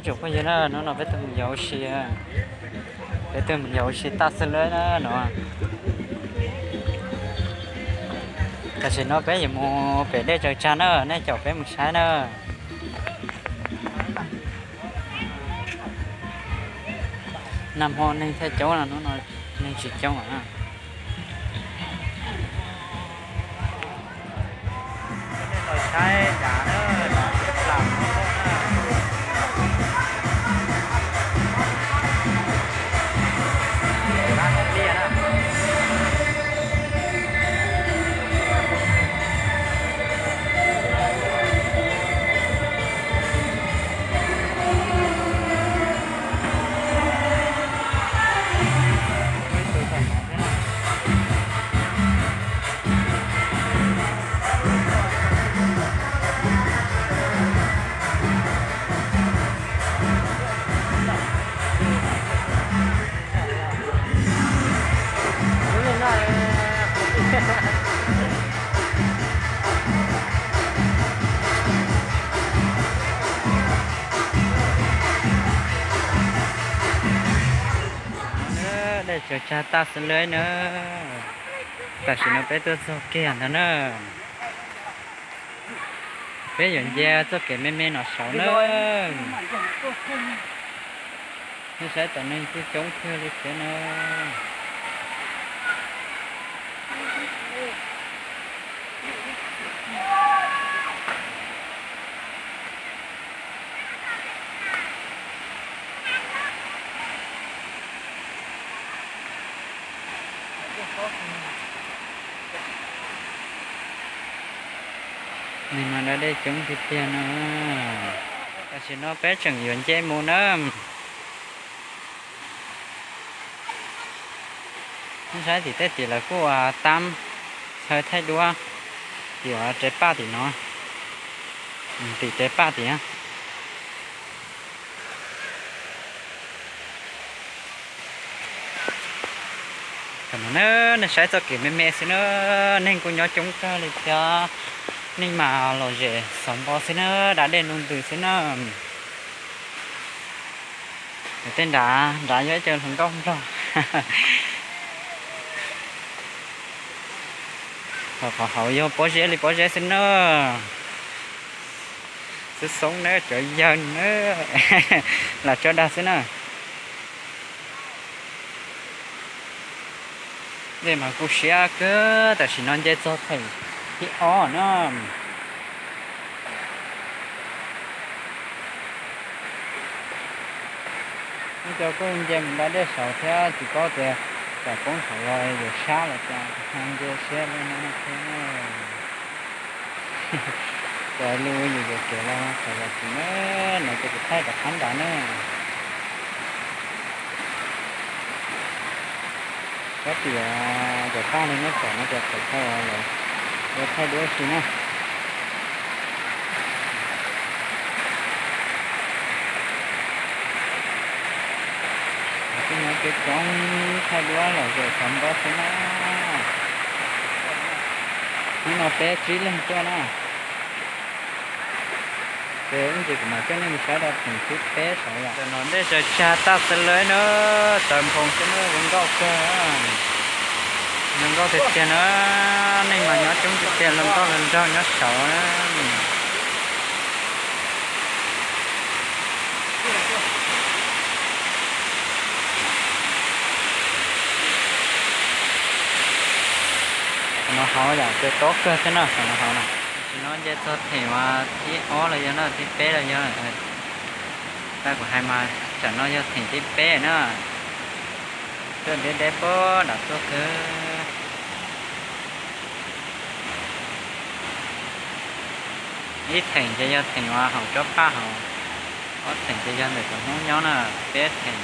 Tsoom phooj ywg na, hnub no peb tuaj mus yos ua si, peb tuaj mus yos ua si taj xwb lawm na no. Tam sim no peb yuav mus pem dej Tsaws Tsag na, nej caum peb mus saib na. Nag hmo neeg thiaj coob no, hnub no neeg tsis coob lawm. Dej Tsaws Tsag taj xwb lawm na. Tam sim no peb tuaj txog kiag ntawd na. Peb yuav nce txoj kev me me no saud na. Nej saib, tom neeg kuj coob kawg li thiab na. Neeg mas da dej coob tiag tiag no. Tam sim no peb tseem yuav nce mus na. Nej saib tim tej tim lawv kuj ua tab chaw thaij duab, tim ua rev paj tim no, tim rev paj tim. Tam no na, nej saib txoj kev me me xwb na, neeg kuj nyob coob kawg li thiab. Neeg mas lom zem xov npo xwb na, da dej ntu ntws xwb na. Tej nrad nrad yog ib co hluas nkauj nplog. Ho qhov hauv yog pob zeb li pob zeb xwb na. Xwb xoob na, cov yawg na, lam tso dag xwb na. Dej mas kuj siab kawg, tam sim no nce txog theem thib ob na. Muaj cov kuj nce mus da dej saud thiab, tsis paub tias tsam poob saud los yuav sab los cas, nce siab li no thiab. Cov lus yus yuav kev los txawm los tsis na, no ces kuv thaij rov qab nrad na. Kab tias cov paj li neb pom no ces thaum thaij los lawv thaij duab si na. Kuj nyob coob coob thaij duab lom zem xov npo xwb na. Hnub no peb tsib leeg tuaj na. Ces ib ntsis kuv mam coj nej mus saib rau theem thib peb saud yom. Tam no dej tsaws tsag tag xwb lawm na, tawv nphoo xwb na, zoo nkauj kawg, zoo nkauj tiag tiag na. Neeg mas nyob coob tiag tiag, hluas nkauj hluas nraug nyob saud na. Qhov no hauv yom, ces tob kawg thiab na, qhov no hauv na. Tam sim no nce txog theem uas thib ob los yog na, thib peb los yog. Tau kuv hais mas tsam no yog theem thib peb na. Tuaj deb deb puag nram tuaj kawg. Ib theem ces yog theem uas hauv tsob paj hauv, ob theem ces yog ntawm cov Hmoob nyob na, peb theem,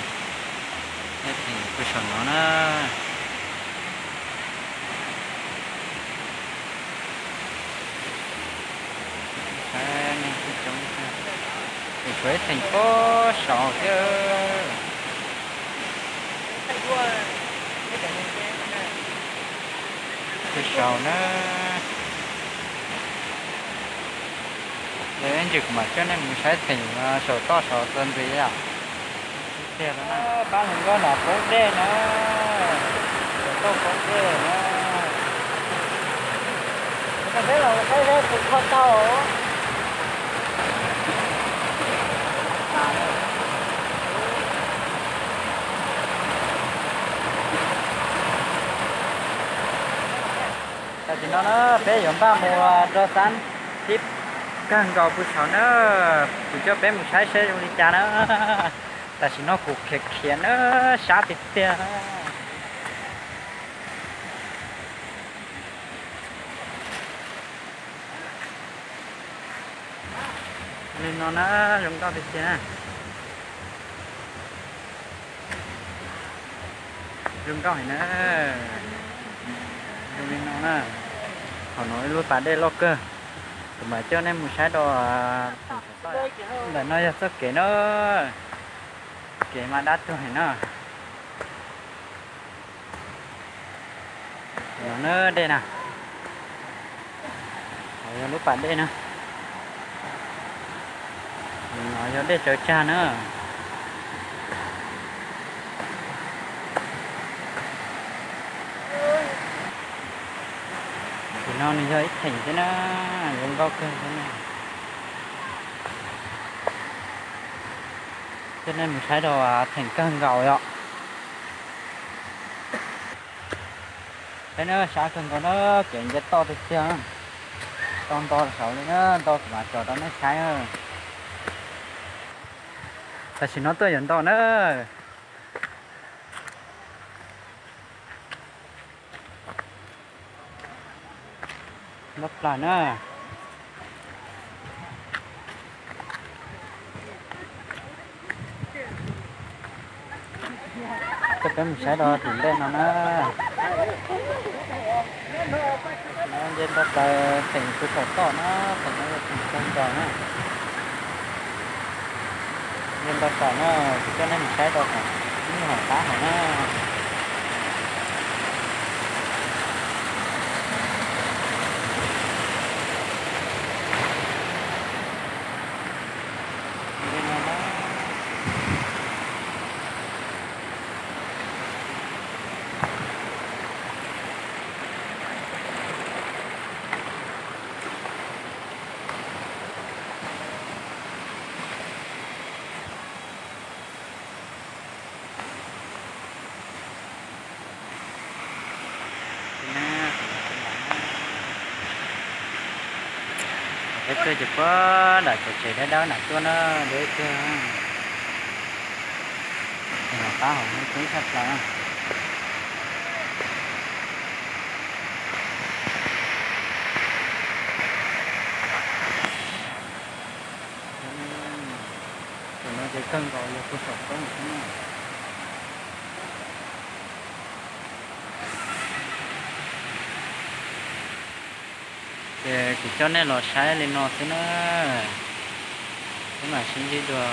peb theem kuj saum no na. Saib neeg kuj coob, tshuav ib theem puag saud thiab. Puag saud na. Ces ib ntsis kuv mam coj nej mus saib theem saum toj saud txuas ntxiv os. Pab hluas nkauj nram poob dej na, saum toj poob dej na. Peb los saib saib tus kho tau. Tam sim no na peb yuav npaj mus rau xab tib kawg nkaus pw saud na. Kuv coj peb mus saib saib zoo li cas na. Tam sim no kuv khiav khiav na, sab tiag tiag. Li no na, zoo nkauj tiag tiag. Zoo nkauj heev na. Zoo li no na. Thaum no ib lub pas dej loj kawg. Kuv mam coj nej mus saib dua. Ntawm no yog txoj kev na. Kev mas dab tuag heev na. No na dej na. Hauv yog lub pas dej na. No yog dej tsawv tsag na. Tus no nws yog ib theem thiab na, zoo nkauj kawg thiab na. Coj nej mus saib rau theem kawg nkaus yom. Peb na sab kawg nkaus na, kev nce toj tiag tiag. Tau nto saud li na, nto kuv mam tsom rau nej saib. Tam sim no tuaj yuav nto na. Nto plag na. Coj peb mus saib rau tim ntej no na. No nce nto plaws theem pw saum toj na, thaum no yog theem kawg nkaus na. Nce nto plaws na, kuv coj nej mus saib rau hauv, ib nyuag hauv qab hauv na. Peb tuaj ces puag nram cov tsev dawb dawb nram tuaj na, deb kawg. Hauv qab hauv no coob tshaj plaws. Tus no ces kawg nkaus yog pw saum roob xwb na. Ces kuv coj nej los saib li no xwb na. Peb mam sib ntsib dua.